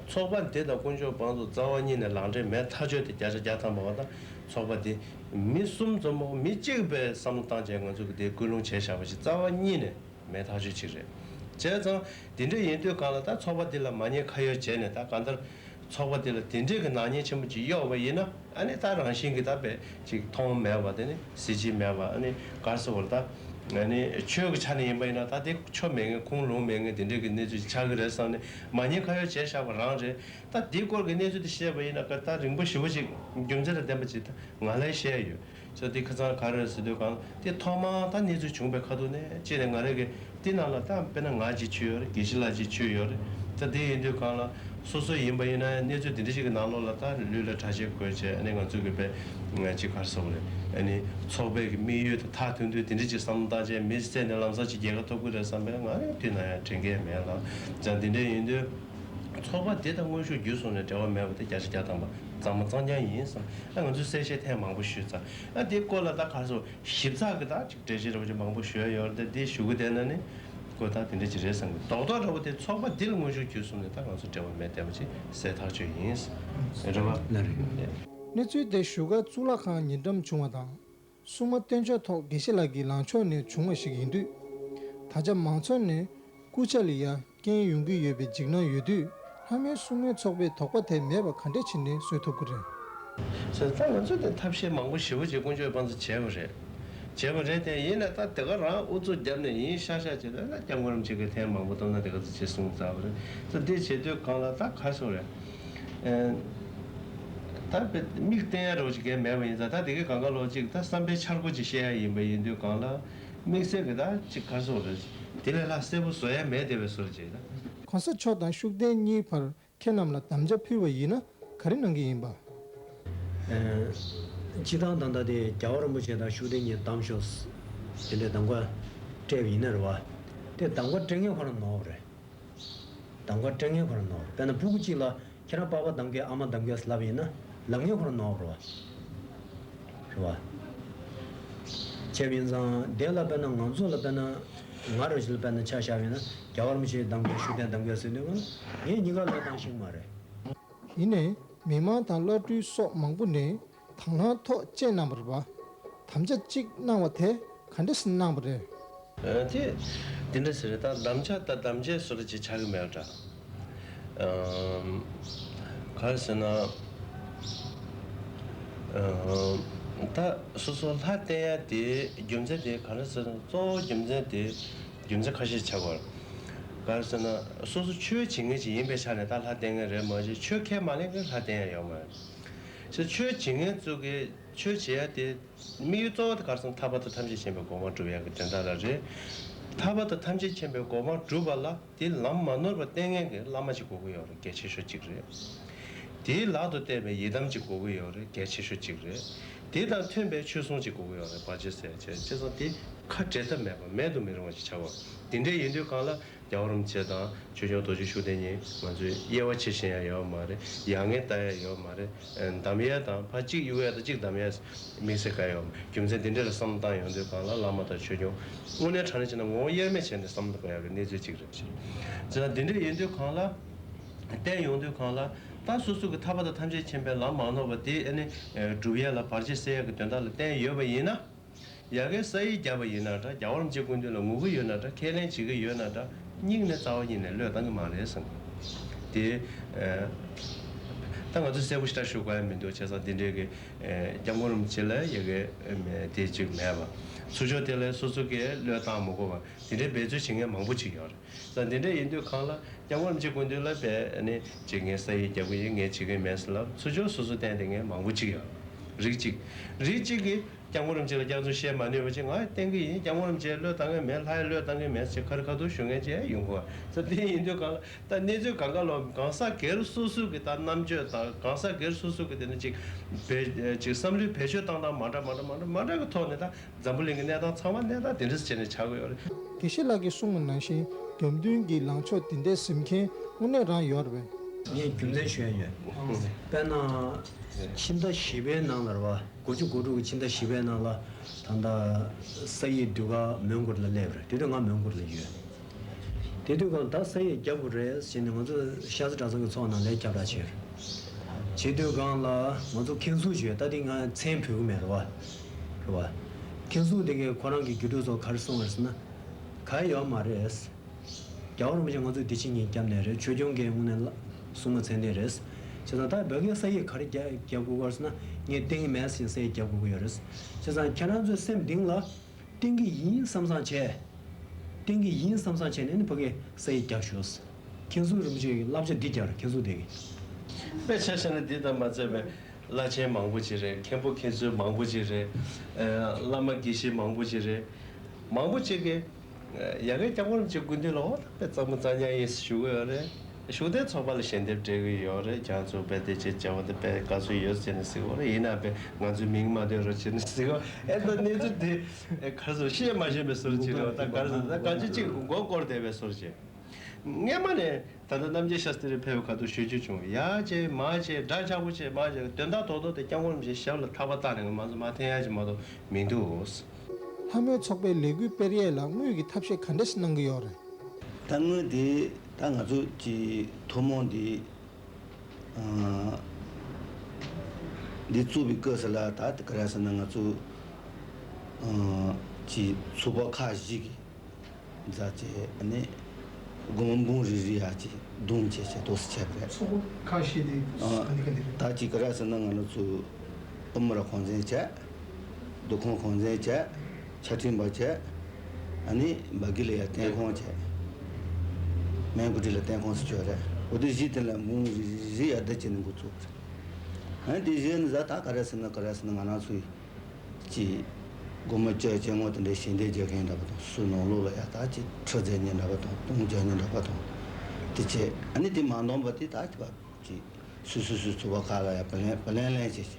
ཚོགས་པ་འདི་དང་དཀོན་མཆོག་དབང་རྫོང་རྩ་བ་གཉིས་ནས་ལག་འབྲེལ་མེད་ཐག་ཆོད་དེ་བརྒྱ་ཆ་བརྒྱ་ཐམ་པ་བ་དང་། ཚོགས་པ་འདི་མི་གསུམ་ཙམ་མོ་མི་གཅིག་པའི་བསམ་བློ་བཏང་བྱས་ང་ཚོ་གི་དེ་སྐུལ་སློང་བྱས་བཞག་པ་ཞིག་རྩ་བ་གཉིས་ནས་མེད་ཐག་ཆོད་ཅིག་རེད། བྱས་ཙང་དེ་འདྲ་ཡིན་དུས་གང་ལ་ད་ཚོགས་པ་འདི་ལ་མ་ཉེས་ཁ་གཡོགས་བྱས་ནས་ད་གང་ལྟར་ཚོགས་པ་འདི་ལ་དེ་འདྲའི་གི་ནག་ཉེས་ཆེན་པོ་ཅིག་གཡོགས་པ་ཡིན་ན། ཨ་ནི་ད་རང་བཞིན་གྱི་ད་དཔེ་ཅིག་མཐོང་མེད་པ་དེ་ནི་གཟི་བརྗིད་མེད་པ། ཨ་ནི་ག་རེ་ཟེར་བ་རེད། ད་ཨ་ནི་ཆོས་ཀྱི་ཆ་ནས་ཡིན་པ་ཡིན་ན་ད་དེ་ཆོ་མེད་མཁན་ཁུངས་ལུང་མེད་མཁན་དེ་འདྲའི་གི་གནས་ཚུལ་ཅིག་ཆགས་ཀྱི་རེད་བསམ་ནས་མ་ཉེས་ཁ་གཡོགས་བྱས་བཞག་པ་རང་རེད། ད་དེའི་སྐོར་གྱི་གནས་ཚུལ་དེ་བཤད་པ་ཡིན་ན་ད་རིང་པོ་ཞེ་པོ་ཅིག་རྒྱུ་མཚན་དང་ལྡན་པ་ཅིག་ད་ང་ལ་བཤད་ཡོད། ཅོ་དེ་ཁ་སང་ག་རེ་ཟེར་དུས་གང་དེ་ཐོག་མར་ད་གནས་ཚུལ་བྱུང་བའི་ཁ་ཐུག་ནས་ཅི་ནས་ང་རེ་གི་དེ་ནང་ལ་ད་དཔེར་ན་ང་གཅིག་ཆོད་ཡོད་རེད། དགེ་བཤེས་ལགས་གཅིག་ཆོད་ཡོད་རེད། ད་དེ་ཡིན་དུས་གང་ལ་སོ་སོ་ཡིན་པ་ཡིན་ན་གནས་ཚུལ་དེ་འདྲ་ཞིག་གི་ནང་ལོགས་ལ་ད་ལུས་ལ་གྲྭ་ཆས་གོན་བྱས་ཨ་ནི་ང་ཚོ་གི་དཔེ་ང་ཅིག་ག་རེ་ཟེར་དགོས་རེད། ཨ་ནི་ཚོགས་པའི་གི་དམིགས་ཡུལ་དང་མཐར་ཐུག་དུས་དེ་འདྲ་ཅིག་བསམ་བློ་བཏང་བྱས་མི་བསད་ནས་ལམ་སང་ཅིག་རྒྱལ་ཁ་ཐོབ་ཀྱི་རེད་བསམ་པས་ང་རེ་དུས་ན་ཡང་དྲན་གི་མེད་ལ། ཙང་དེ་འདྲ་ཡིན་དུས་ཚོགས་པ་དེ་དང་དངོས་ཤུགས་བརྒྱུད་སོང་ནས་འབྲེལ་བ་མེད་པ་དེ་བརྒྱ་ཆ་བརྒྱ་ཐམ་པ་གཙང་མ་གཙང་རྐྱང་ཡིན་བསམ། ཨ་ང་ཚོས་གསལ་བཤད་ཐེངས་མང་པོ་ཞུས་ཚར། ཨ་དེ་སྐོར་ལ་ད་ག་རེ་ཟེར་ཞིབ་ཚགས་ཀྱི་ད་ཅིག་འགྲེལ་བཤད་འདྲ་བོ་ཅིག་མང་པོ་ཞུ་ཡ་ཡོད་རེད། ད་དེ་ཞུ་གི་བསྡད་ན་ནི་ཁོ་ད་དེ་འདྲ་ཅིག་རེད་བསམ་གི། རྡོག་རྡོག་འདྲ་བོ་དེ་ཚོགས་པ་འདི་ལ་དངོས་ཤུགས་བརྒྱུད་སོང་ནས་ད་ང་ཚོ་འབྲེལ་བ་མེད་བསྡད་པ་ཅིག་གསལ་ཐག་ཆོད་ཡིན། རེད་བ། ལགས་རེད། གནས་ཚུལ་དེ་བཞུགས་སྒར་གཙུག་ལག་ཁང་ཉེ་འགྲམ་བྱུང་བ་དང་། སྲུང་མ་སྟོན་ཆོག་ཐོག་དགེ་བཤེས་ལགས་ཀྱི་ལངས་ཕྱོགས་ནས་བྱུང་བ་ཞིག་ཡིན་དུས། ད་ཆ་མང་ཚོགས་ནས་སྐུ་ཕྱྭ་ལ་ཡ་རྐྱེན་ཡོང་གི་ཡོད་པའི་འཇིགས་སྣང་ཡོད་དུས། ལྷ་མོའི་སྲུང་མའི་ཚོགས་པས་དོགས་པ་དེ་མེད་པ་ག་འདྲས་བྱས་ནས་བཟོད་ཐུབ་ཀྱི་རེད། ཟེར་ད་ང་ཚོས་དེ་ཐབས་ཤེས་མང་པོ་ཞེ་པོ་ཅིག་དཀོན་མཆོག་དབང་ཚོ་བྱས་པ་རེད། བྱས་པ་རེད་དེ་ཡིན་ན་ད་དེ་ག་རང་ཨུ་ཚུགས་བརྒྱབ་ནས་ཡིན་ཤག་ཤག་བྱས་ན་ད་སྐྱབས་མགོན་རིན་པོ་ཆེ་གིས་ཐེངས་མང་པོ་སྟོན་ན་དེ་ག་ཚོད་བྱས་གསུངས་ཚར་བ་རེད། ད་དེ་བྱེད་དུས་གང་ལ་ད་ག་རེ་ཟེར་དགོས་རེད། ཨེ། ད་དཔེ་མིག་བསྟན་ཡ་རོ་ཅིག་གས་མེད་པ་ཡིན་ཙང་ད་དེ་གའི་གང་ག་ལོ་ཅིག་ད་བསམ་པའི་འཆར་སྒོ་ཅིག་བཤད་ཡ་ཡིན་པ་ཡིན་དུས་གང་ལ་དམིགས་བསལ་གྱི་ད་ཅིག་ག་རེ་ཟེར་དགོས་རེད། དེ་ལས་ལྷག་གསལ་པོ་བཟོ་ཡ་མེད་དེ་བས་བཟོ་རེ་བྱེད་ད། གོང་ས་མཆོག་དང་ཤུགས་ལྡན་གཉིས་བར་ཁྱེད་རྣམས་ལ་དམ་བཅའ་ཕུལ་བ་ཡིན་ན་ག་རེ་གནང་གི་ཡིན་པ། ཨེ། སྤྱིར་བཏང་ད་ལྟ་དེ་རྒྱལ་བ་རིན་པོ་ཆེ་དང་ཤུགས་ལྡན་གཉིས་གདམ་ཤོག་དེ་འདྲའི་གདམ་ག་སྤྲད་པ་ཡིན་ན་རེད་བ། དེ་གདམ་ག་སྤྲད་མཁན་ཁོ་རང་ནོར་བ་རེད། གདམ་ག་སྤྲད་མཁན་ཁོ་རང་ནོར་བ་རེད། དཔེར་ན་ཕྲུ་གུ་གཅིག་ལ་ཁྱེད་རང་པ་ཕ་གདམ་ག་ཨ་མ་གདམ་ག་ལབ་ཡིན་ན་ལབ་མཁན་ཁོ་རང་ནོར་བ་རེད་བ། རེད་བ། བྱས་པ་ཡིན་ཙང་དེ་ལ་དཔེར་ན་ང་ཚོ་ལ་དཔེར་ན་ང་རང་ཞིག་ལ་དཔེར་ན་ཆ་བཞག་པ་ཡིན་ན་རྒྱལ་བ་རིན་པོ་ཆེ་གདམ་ག་ཤུགས་ལྡན་གདམ་ག་ཟེར་དུས་ང་ངས་གཉིས་ཀ་བློས་བཏང་ཤེས་ཀྱི་མ་རེད། ཡིན་ནའི་མི་མང་དང་བླ་སྤྲུལ་སོགས་མང་པོ་ནས་དང་བླངས་ཐོག་བཅས་གནང་བ་རེད་པ། དམ་བཅའ་གཅིག་གནང་བ་དེ་ག་འདྲ་སེ་གནང་བ་རེད། ཨ་དེ། དེ་འདྲ་ཟེར་རེད་ད་དམ་བཅའ་ད་དམ་བཅའ་བཟོ་འདྲ་ཅིག་ཆགས་ཀྱི་མེད་པ་འདྲ། ཨམ། ག་རེ་ཟེར་ན། ཨམ། ད་སོ་སོ་ལྷ་བསྟེན་ཡ་དེ་རྒྱུ་མཚན་དེ་ག་རེ་ཟེར་ན་གཙོ་བོ་རྒྱུ་མཚན་དེ་རྒྱུ་མཚན་ཁ་ཤས་ཆགས་པ་རེད། ག་རེ་ཟེར་ན་སོ་སོ་ཆོས་བྱེད་མཁན་ཅིག་ཡིན་པའི་ཆ་ནས་ད་ལྷ་བསྟེན་མཁན་རེད་མ་གཞི་ཆོས་ཁས་མ་ལེན་མཁན་ལྷ་བསྟེན་ཡ་ཡོད་མ་རེད། ཆོས་བྱེད་མཁན་ཚོ་གིས་ཆོས་བྱེད་ཡ་དེ། དམིགས་ཡུལ་གཙོ་བོ་དེ་ག་རེ་ཟེར་ན་ཐར་པ་དང་ཐམས་ཅད་མཁྱེན་པའི་གོ་འཕང་སྒྲུབ་ཡག་གི་དོན་དག་ལ་རེད། ཐར་པ་དང་ཐམས་ཅད་མཁྱེན་པའི་གོ་འཕང་སྒྲུབ་པ་ལ་དེ་ལམ་མ་ནོར་བ་བསྟན་མཁན་གྱི་བླ་མ་ཅིག་དགོས་ཀྱི་ཡོད་རེད་གལ་ཆེ་ཤོས་གཅིག་རེད། དེའི་ལག་ཏུ་གཏད་པའི་ཡི་དམ་ཅིག་དགོས་ཀྱི་ཡོད་རེད་གལ་ཆེ་ཤོས་གཅིག་རེད། དེ་དང་མཐུན་པའི་ཆོས་སྲུང་ཅིག་དགོས་ཀྱི་ཡོད་རེད་བར་ཆད་སེལ་བྱས་བྱས་ཙང་དེ་ཁ་བྲལ་ཐབས་མེད་པ་མེད་དུ་མི་རུང་བ་ཅིག་ཆགས་པ་དེ་འདྲ་ཡིན་དུས་གང་ལ། རྒྱལ་བ་རིན་པོ་ཆེ་དང་ཆོས་སྐྱོང་རྡོ་རྗེ་ཤུགས་ལྡན་གཉིས་ང་ཚོས་དབྱེ་བ་ཕྱེ་ཤེས་ཡ་ཡོད་མ་རེད། ཡ་ངས་ལྟ་ཡ་ཡོད་མ་རེད། གདམ་ཡ་དང་ཕར་གཅིག་གཡུག་ཡ་དང་གཅིག་གདམ་ཡ་དམིགས་བསལ་ག་ཡོད་མ་རེད། རྒྱུ་མཚན་དེ་འདྲ་ལ་བསམ་བློ་བཏང་ཡོང་དུས་གང་ལ་བླ་མ་དང་ཆོས་སྐྱོང་དངོས་གནས་དྲང་གནས་བྱས་ན་ངོ་བོ་དབྱེར་མེད་བྱས་ནས་བསམ་བློ་བཏང་དགོས་ཡ་གི་གནས་ཚུལ་གཅིག་རེད་ཅེས། བྱས་ཙང་དེ་འདྲ་ཡིན་དུས་གང་ལ། བསྟན་ཡོང་དུས་གང་ལ་ད་སོ་སོ་གི་ཐར་པ་དང་ཐམས་ཅད་མཁྱེན་པའི་ལམ་མ་ནོར་བ་དེ་ཨ་ནི་སྒྲུབ་ཡ་ལ་བར་ཆད་སེལ་ཡ་གི་དོན་དག་ལ་བསྟན་ཡོད་པ་ཡིན་ན། ཡ་གིའི་ས་ཡིག་བརྒྱབ་པ་ཡིན་ན་འདྲ། རྒྱལ་བ་རིན་པོ་ཆེའི་སྐུ་མདུན་ལ་ངུ་གི་ཡོད་ན་འདྲ། ཁས་ལེན་བྱེད་ཀྱི་ཡོད་ན་འདྲ། སྙིང་ནས་རྩ་བ་ཉིད་ནས་བློས་བཏང་གི་མ་རེད་བསམ་གི། དེ་ཨ་ད་ང་ཚོས་གསལ་པོ་ཞེ་དྲག་ཞུ་དགོས་ཡ་མི་འདུག་བྱས་ཙང་འདི་འདྲའི་གི་ཨ་སྐྱབས་མགོན་རིན་པོ་ཆེ་ལ་ཡ་གི་ཨ་དེ་ཅིག་མེད་པ། ཚུར་ཕྱོགས་དེ་ལ་སོ་སོ་གིས་བློས་བཏང་མ་དགོས་པ། དེ་འདྲའི་འབད་རྩོལ་བྱེད་མཁན་མང་པོ་ཅིག་ཡོད་རེད། ད་འདི་འདྲ་ཡིན་དུས་གང་ལ་སྐྱབས་མགོན་རིན་པོ་ཆེ་སྐུ་མདུན་ལ་བས་ནི་ཅིག་ངས་ས་ཡིག་རྒྱག་གི་ཡིན། ངས་བྱེད་ཀྱི་མེད་ཟེར་ལབ། ཚུར་ཕྱོགས་སོ་སོ་བསྟན་བསྡད་མཁན་མང་པོ་ཅིག་ཡོད། རིགས་གཅིག་རིགས་གཅིག་གིས་སྐྱབས་མགོན་རིན་པོ་ཆེ་ལ་སྐྱབས་འཇུག་བཤད་མ་ནུས་པ་ཅིག་ང་བསྟན་གྱི་ཡིན། སྐྱབས་མགོན་རིན་པོ་ཆེ་བློས་བཏང་གི་མེད། ལྷ་ཡིས་བློས་བཏང་གི་མེད་ཅེས་ཁ་རི་ཁ་ཐུག་ཞུ་མཁན་ཅིག་ཡོང་གི་ཡོད། ད་དེ་ཡིན་དུས་གང་ལ་ད་གནས་ཚུལ་གང་ག་ལ་གང་ཟག་སྒེར་སོ་སོ་གི་ད་རྣམ་དཔྱོད་དང་གང་ཟག་སྒེར་སོ་སོ་གི་དེ་ནི་ཅིག་བེད་ཅིག་བསམ་བློའི་བེད་སྤྱོད་བཏང་སྟངས་མ་འདྲ་མ་འདྲ་མ་འདྲ་མ་འདྲ་གི་ཐོག་ནས་ད། འཛམ་བུ་གླིང་གི་གནས་སྟངས་ཚང་མ་གནས་སྟངས་དེ་འདྲ་བྱས་ནས་ཆགས་ཀྱི་ཡོད་རེད། དགེ་བཤེས་ལགས་ཀྱིས་གསུངས་པ་ནང་བཞིན་རྒྱབ་མདུན་གྱི་ལངས་ཕྱོགས་དེ་འདྲ་ཟིན་མཁན་དངོས་གནས་རང་ཡོད་རེད་པས། ངས་རྒྱུ་མཚན་ཞུ་ཡ་ཡོད། དཔེར་ན། ཕྱི་ཟླ་བཞི་པའི་ནང་ལ་རེད་བ། དགུ་བཅུ་གོ་དྲུག་གི་ཕྱི་ཟླ་བཞི་པའི་ནང་ལ་ད་ལྟ་ས་ཡིག་ཟློས་གར་མོན་གྷོ་ལ་སླེབས་རེད། དེ་དུས་ང་མོན་གྷོ་ལ་ཡོད། དེ་དུས་ཀྱང་ད་ས་ཡིག་རྒྱབ་དགོས་རེད་ཟེར་ནས་ང་ཚོ་ཤར་རྩེ་གྲྭ་ཚང་གི་ཚོགས་ནང་ལས་ཁྱབ་བསྒྲགས་བྱས་རེད། བྱེད་དུས་སྒང་ལ་ང་ཚོ་མཁན་ཟུར་ཞིག་ཡོད། ད་དེ་ང་མཚན་འབོད་ཀྱི་མེད་རེད་བ། རེད་བ། མཁན་ཟུར་དེ་གས་ཁོ་རང་གི་རྒྱུད་སྟོད་ཚོ་ག་རེ་གསུངས་པ་རེད་ཟེར་ན། ག་ཡོད་མ་རེད། རྒྱལ་བ་རིན་པོ་ཆེ་ང་ཚོ་འདི་ཕྱི་གཉིས་སྐྱབས་གནས་རེད། ཆོས་སྐྱོང་གི་དངོས་གནས་ལ་གསུང་མ་མཚན་ལྡན་རེད། བྱས་ཙང་ད་བོད་སྐད་ས་ཡིག་ག་རེ་རྒྱ་རྒྱབ་དགོས་ཀྱི་ཡོད་ཟེར་ན་ངས་བསྟན་གྱི་མེད་ཟེར་ས་ཡིག་རྒྱབ་དགོས་ཀྱི་ཡོད་རེད། བྱས་ཙང་ཁྱེད་རང་ཚོའི་སེམས་གཏིང་ལ། བསྟན་གྱི་ཡིན་བསམ་བསམ་བྱས། བསྟན་གྱི་ཡིན་བསམ་བསམ་བྱས་ནས་ནི་ཕ་གིའི་ས་ཡིག་རྒྱག་ཤོག་མཁན་ཟུར་རིན་པོ་ཆེ་གི་བསླབ་བྱ་འདི་རྒྱག་རེད། མཁན་ཟུར་དེ་གི། དཔེ་ཆ་བཞག་ན་འདི་དང་མ་ཚད་པའི་བླ་ཆེན་མང་པོ་ཅིག་རེད། མཁན་པོ་མཁན་ཟུར་མང་པོ་ཅིག་རེད། ཨ་བླ་མ་དགེ་བཤེས་མང་པོ་ཅིག་རེད། མང་པོ་ཅིག་གིས་ཡ་གི་སྐྱབས་མགོན་རིན་པོ་ཆེ་སྐུ་མདུན་ལ་འོ་ད་དཔེ་གཙང་མ་གཙང་རྐྱང་ཡིན་ཞུ་གི་ཡོད་རེད། གཞུང་འབྲེལ་ཚོགས་པ་ལ་ཞལ་འདེབས་སྤྲད་གི་ཡོད་རེད། ཁྱེད་ཚོ་དཔེ་དེ་ཆེ་བྱ་བ་དེ་དཔེ་དགའ་ཚོད་ཡོད་ཟེར་ནས་ཟེར་གི་ཡོད་རེད། ཡིན་ན་དཔེ་ང་ཚོའི་མིང་མ་འདོན་རོགས་བྱེད་ནས་ཟེར་གི་ཡོད། ཨེ་ད་གནས་ཚུལ་དེ་ཨེ་ག་རེ་ཟེར། ཤེས་མ་ཤེས་པའི་བཟོ་འདྲ་ཅིག་རེད་བ། ད་ག་རེ་ཟེར། ད་གང་ཅི་ཅིག་མགོ་སྐོར་བསྡད་པའི་བཟོ་འདྲ་ཅིག་སྔས་མ་ནས་ད་ལྟ་རྣམ་རྒྱལ་ཤཱསྟྲི་ཕེབས་པའི་ཁ་ཐུག་ཞུ་རྒྱུ་བྱུང་། ཡར་བྱས་མར་བྱས་འདྲ་ཆགས་པོ་བྱས་མར་བྱས། དོན་དག་རྡོག་རྡོག་དེ་སྐྱབས་མགོན་རིན་པོ་ཆེའི་ཞབས་ལ་ཐག་པ་བཏགས་ནས་མ་གཏོགས་མར་འཐེན་ཡ་ཅིག་མ་གཏོགས་མི་འདུག་ལྷ་མོའི་ཚོགས་པའི་ལས་འགུལ་སྤེལ་ཡས་ལ་དངུལ་གྱི་ཐབས་ཤེས་ག་འདྲ་ཞིག་གནང་གི་ཡོད་རེད། ད་དངུལ་དེ་ད་ང་ཚོ་གི་ཐུན་མོང་འདི་ཨ་འདི་བཙུགས་པའི་སྐབས་སུ་ལ་ད་ག་རེ་ཟེར་ན་ང་ཚོ་ཨ་གི་ཚོགས་པ་ཁག་བཞི་གི་མཛའ་བརྩེ་ཨ་ནི་སྒོར་མོ་འབུམ་རེ་རེ་ཡ་གཅིག་བསྡོམས་བྱས་བྱས་འདུག་སེ་བྱས་པ་རེད། ཚོགས་པ་ཁག་བཞི་དེ་ཨ་ག་འདི་ག་འདི་རེད། ད་ཅིག་ག་རེ་ཟེར་ན་ང་རང་ཚོ་ཨ་མ་ར་གོང་འཛིན་བྱས། འདུ་ཁང་གོང་འཛིན་བྱས། ཆ་འཕྲིན་པ་བྱས། ཨ་ནི་སྦ་གི་ལ་ཡ་བསྟན་ཁང་བྱས། མོན་གྷོ་ལ་བསྟན་ཁང་ཟེར་ཆོག་རེད། འོ་དེ་བཞི་དེ་ལ་འབུམ་རེ་རེ་ཡ་བསྡད་བྱས་ནས་འགོ་ཚུགས་པ་རེད། ཨ་ནི་དེ་བཞི་ནི་ཟ་ད་ག་རེ་ཟེར་ན་ག་རེ་ཟེར་ན་ང་རང་ཚོའི་ཀྱི་སྒོར་མོ་བཅོ་ཅན་ངོ་དེ་འདྲའི་ཞལ་འདེབས་རྒྱག་མཁན་འདྲ་པོ་དང་། སུ་ནང་ལོགས་ལ་ཡ་ད་ཅིག་ཁྲི་འཛེག་མཁན་འདྲ་པོ་དང་། དུང་རྒྱག་མཁན་འདྲ་པོ་དང་། དེ་བྱས་ཨ་ནི་དེ་མ་འདང་པ་དེ་ད་ཅིག་པ་ཅིག་སུ་སུ་སུ་ཚོགས་པ་ཁག་ལ་ཡ་བ་ལན་བ་ལན་ལན་བྱས་བྱས་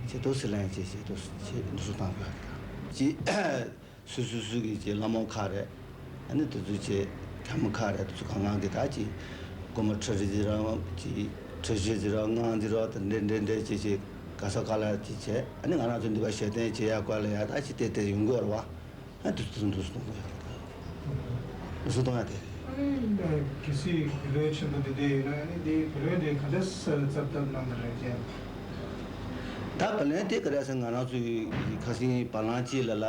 བྱས་འདུག་སེ་ལན་བྱས་བྱས་འདུག་སེ་བྱས་འདུག་སེ་བཏང་དགོས་ཀྱི་ཅིག་སུ་སུ་སུ་གི་ཅིག་བླ་མ་ཁག་རེད། ཨ་ནི་དེ་ཚོ་ཅིག་གྲྭ་མི་ཁག་རེད། དེ་ཚོ་གང་གང་གི་ད་ཅིག་སྒོར་མོ་ཁྲི་རེ་ཟིག་ར་ཅིག་ཁྲི་བཞི་ཟིག་ར་ལྔ་ཟིག་ར་དེ་འདྲ་འདྲ་འདྲ་ཅིག་ཅིག་ག་ས་ག་ལ་ཅིག་བྱས། ཨ་ནི་ང་རང་ཚོ་འདི་པ་ཞལ་འདེབས་བྱེད་ཡ་སྐོར་ལ་ཡ་ད་ཅིག་དེ་དེ་ཡོང་གི་ཡོད་རེད་བ། ཨ་དེ་ཚོ་འདུག་སེ་གཏོང་གི་ཡོད་རེད། འདུག་སེ་གཏོང་ཡ་དེ། ཨ་ནི་གལ་སྲིད་བུ་ལོན་ཆེན་པོ་འདི་འདྲ་ཡོད་ན་ཨ་ནི་འདི་བུ་ལོན་དེ་ག་འདྲ་སེ་ཚབ་ཐབས་གནང་གི་རེད་ཅེས། ད་བུ་ལོན་དེ་ག་རེ་ཟེར་ང་རང་ཚོའི་ཁ་སང་བ་ལང་ཅིག་ལ་ལ།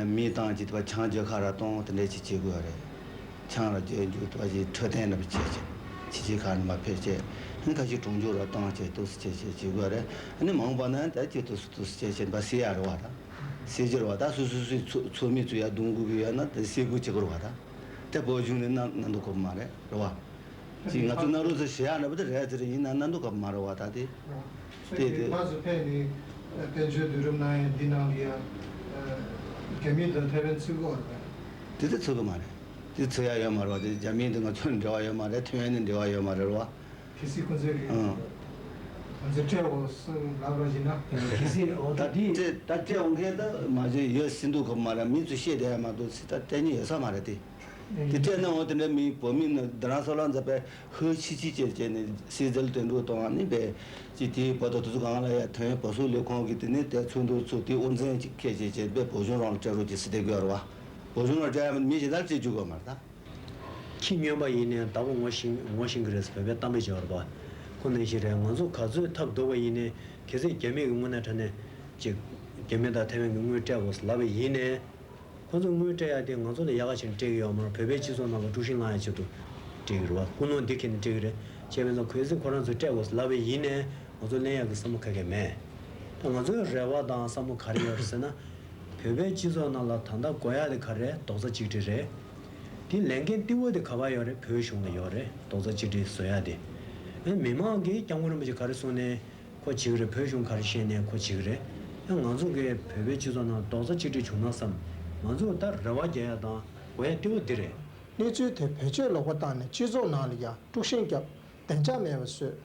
མི་བཏང་ཅིག་དེ་བ་ཆང་རྒྱག་ཁ་ར་གཏོང་དེ་འདྲ་ཅིག་བྱེད་དགོས་རེད། ཆང་ར་རྒྱག་རྒྱུ་དེ་བ་ཅིག་འཕྲོད་བསྟེན་འདྲ་པོ་བྱེད་ཅིག་ཕྱི་རྒྱལ་ཁག་ནས་མར་ཕེབས་བྱས། ཨ་ནི་ཁ་ཤས་གྲོང་ཆོག་ར་བཏང་བྱས་འདུག་སེ་བྱས་བྱས་བྱེད་དགོས་རེད། ཨ་ནི་མ་འོངས་པ་ན་ད་ཅིག་འདུག་སེ་འདུག་སེ་བྱས་བྱས་འབའ་སེ་ཡ་རེད་བ། ད་སེ་རྒྱུ་རེད་བ། ད་སུ་སུ་སུའི་ཚོ་ཚོགས་མི་ཚོ་ཡ་རྡུང་དགོས་ཀྱི་ཡོད་ན་ད་སེ་དགོས་བྱེད་དགོས་རེད་བ། ད་དེ་བོད་གཞུང་ནས་གནང་གནང་འདུག་གོ་མ་རེད་རེད་བ། ཅིག་ང་ཚོ་གནང་རོགས་ཟེར་ཞུ་ཡ་འདྲ་པོ་དེ་རེད་ཟེར། ཡིན་ན་གནང་འདུག་ག་མ་རེད་བ། ད་དེ་དེ་དེ་ཕར་ཚུར་ཕེབས་ནས་བསྟན་བཅོས་བསྡུས་གྲུབ་གནང་ཡ་འདི་ནང་ལ་ཡ་རྒྱ་མི་དང་ཐེ་ཝན་ཚུད་ཀྱི་ཡོད་རེད་པས། དེ་དེ་ཚུད་ཀྱི་མ་རེད། དེ་ཚུད་ཡ་ཡོད་མ་རེད་བ། དེ་རྒྱ་མི་དང་ང་ཚོ་འབྲེལ་བ་ཡོད་མ་རེད། ཐེ་ཝན་ནས་འབྲེལ་བ་ཡོད་མ་རེད་རེད་བ། གལ་སྲིད་ཁོ་ཚོས་ཀྱི་ཨང་། ང་ཚོས་སྤྲད་འོང་གསུངས་ལབ་པ་ཡིན་ན། གལ་སྲིད་འོ་ད་ད་དེ་སྤྲད་ད་སྤྲད་འོང་མཁན་ད་མ་བྱོས་ཡོད་སྲིད་འདུག་ག་མ་རེད། མི་ཚོ་བཤད་བསྡད་ཡ་མ་གཏོགས་སྲིད་ད་སྤྲད་མཁན་ཡོད་ས་མ་རེད་དེ། དེ་སྤྲད་ན་འོ་དེ་འདྲ་མི་བོད་མི་ནི་རྡ་རམ་ས་ལ་མཛད་པའི་ཧུའུ་ཆི་ཆི་ཅེས་བྱས་ནས་སྲིད་འཛིན་དོན་གྲུབ་དང་ཨ་ནི་པས་ཅི་དེའི་བར་དུ་དེ་ཚོ་གང་ལ་ཡ་ཐོན་བོད་སོག་ལས་ཁུངས་ཀྱི་དེ་ནས་དེ་ཚོགས་འདུ་ཚོགས་དེའི་དབུ་འཛིན་ཅིག་ཁས་བྱས་བྱས་པས་བོད་གཞུང་རང་ལ་སྤྲད་རོགས་ཀྱི་སྲིད་དེ་དགོས་རེད་བ། བོད་གཞུང་ལ་སྤྲད་ཡ་མི་གཞན་དག་སྤྲད་རྒྱུ་དགོས་མ་རེད་ད། ཁྱི་སྨྱོན་པ་ཡིན་ནའི་བདག་པོ་ངོ་ཤེས་ངོ་ཤེས་ཀྱི་རེད་ཟེར་བོད་པའི་གཏམ་དཔེ་ཅིག་ཡོད་རེད་པ། ཁོ་ནང་བཞིན་རེད། ང་ཚོ་ག་ཚོད་ཐབས་སྡུག་པ་ཡིན་ནའི་གལ་སྲིད་རྒྱ་མི་གི་དངོས་གནས་དྲང་གནས་ཅིག་ རྒྱ་མི་དང་ཐའེ་ཝན་གྱིས་དངུལ་སྤྲད་དགོས་ལབ་པ་ཡིན་ནའི། ཁོ་ཚོས་དངུལ་སྤྲད་ཡག་དེ་ང་ཚོ་ལ་ཡག་ག་བྱས་ནས་སྤྲད་ཀྱི་ཡོད་མ་རེད། བོད་པའི་སྤྱི་ཚོགས་ནང་ལ་དཀྲུག་ཤིང་བསླང་ཡག་ཆེད་དུ་སྤྲད་ཀྱི་རེད་བ། ཀུན་སློང་འདི་འཁྱེར་ནས་སྤྲད་ཀྱི་རེད། བྱས་པ་ཡིན་ཙང་གལ་སྲིད་ཁོ་རང་ཚོས་སྤྲད་དགོས་ལབ་པ་ཡིན་ནའི་ང་ཚོ་ལེན་ཡག་གི་བསམ་བློ་ག་གེ་མེད། ད་ང་ཚོའི་རེ་བ་དང་བསམ་བློ་ག་རེ་ཡོད་རེད་ཟེར་ན། བོད་པའི་སྤྱི་ཚོགས་ནང་ལ་ད་ལྟ་དགོས་ཡག་དེ་ག་རེ་རེད། རྡོག་རྩ་གཅིག་སྒྲིལ་རེད། དེ་ལས་འགན་གཙོ་བོ་དེ་ག་པར་ཡོད་རེད། བོད་གཞུང་ལ་ཡོད་རེད། རྡོག་རྩ་གཅིག་སྒྲིལ་བཟོ་ཡག་དེ། ཨེ་མི་མང་གིས་སྐྱབས་མགོན་རིན་པོ་ཆེ་ག་རེ་གསུངས་ནའི་ཁོ་བྱེད་ཀྱི་རེད། བོད་གཞུང་ག་རེ་བཤད་ནའི་ཁོ་བྱེད་ཀྱི་རེད། ཨེ་ང་ཚོ་གིས་བོད་པའི་སྤྱི་ཚོགས་ནང་རྡོག་རྩ་གཅིག་སྒྲིལ་བྱུང་ན་བསམ། ང་ཚོ་ད་རེ་བ་རྒྱག་ཡག་དང་དགོས་ཡག་གཙོ་བོ་འདི་རེད། གནས་ཚུལ་དེ་བེད་སྤྱོད་ལོག་པ་བཏང་ནས་སྤྱི་ཚོགས་ནང་ལ་ཡང་དཀྲུག་ཤིང་བརྒྱབ། བདེ་འཇགས་མེད་པ་བཟོས།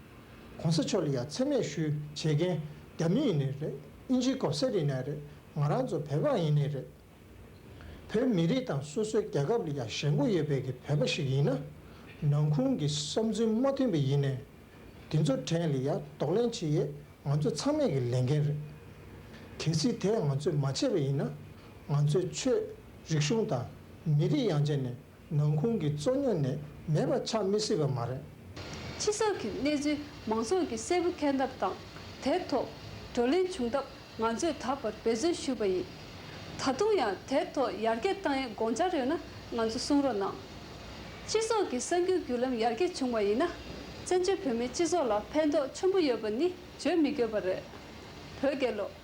གོང་ས་མཆོག་ལ་ཡང་མཚན་སྨད་ཞུ་བྱེད་མཁན་རྒྱ་མི་ཡིན་ནའི་རེད། དབྱིན་ཇིའི་གོང་ས་ཡིན་ནའི་རེད། ང་རང་ཚོ་བོད་པ་ཡིན་ནའི་རེད། བོད་མི་རིགས་དང་སོ་སོའི་རྒྱལ་ཁབ་ལ་ཡང་ཞེན་ཁོག་ཡོད་པའི་གི་བོད་པ་ཞིག་ཡིན་ན། ནང་ཁུངས་ཀྱི་བསམ་ཚུལ་མ་མཐུན་པ་ཡིན་ནའི། དེ་ཚོ་དྲན་ལ་ཡང་གདོང་ལེན་བྱེད་ཡས་ང་ཚོ་ཚང་མས་ཀྱི་ལས་འགན་རེད། གལ་སྲིད་དེ་ང་ཚོས་མ་བྱས་པ་ཡིན་ན། ང་ཚོའི་ཆོས་རིག་གཞུང་དང་མི་རིགས་ཡང་ཆ་ནས་ནང་ཁུངས་ཀྱི་རྩོད་རྙོག་ནས་མེད་པ་ཆགས་མི་སྲིད་པ་མ་རེད། སྤྱི་ཚོགས་ཀྱི་གནས་ཚུལ་མང་ཚོགས་ཀྱིས་གསལ་པོ་མཁྱེན་ཐབས་དང་། དེའི་ཐོག་བགྲོ་གླེང་བྱུང་ཐབས་ང་ཚོས་ད་བར་འབད་བརྩོན་ཞུས་པ་ཡིན། ད་དུང་ཡང་དེའི་ཐོག་ཡར་རྒྱས་གཏང་ཡས་དགོངས་འཆར་ཡོད་ན་ང་ཚོ་གསུང་རོགས་གནང་། སྤྱི་ཚོགས་ཀྱི་གསར་འགྱུར་བརྒྱུད་ལམ་ཡར་རྒྱས་བྱུང་བ་ཡིན་ན། བཙན་བྱོལ་བོད་མིའི་སྤྱི་ཚོགས་ལ་ཕན་ཐོགས་ཆེན་པོ་ཡོད་པ་ནི་བརྗོད་མི་དགོས་པ་རེད། བོད་རྒྱལ་ལོ།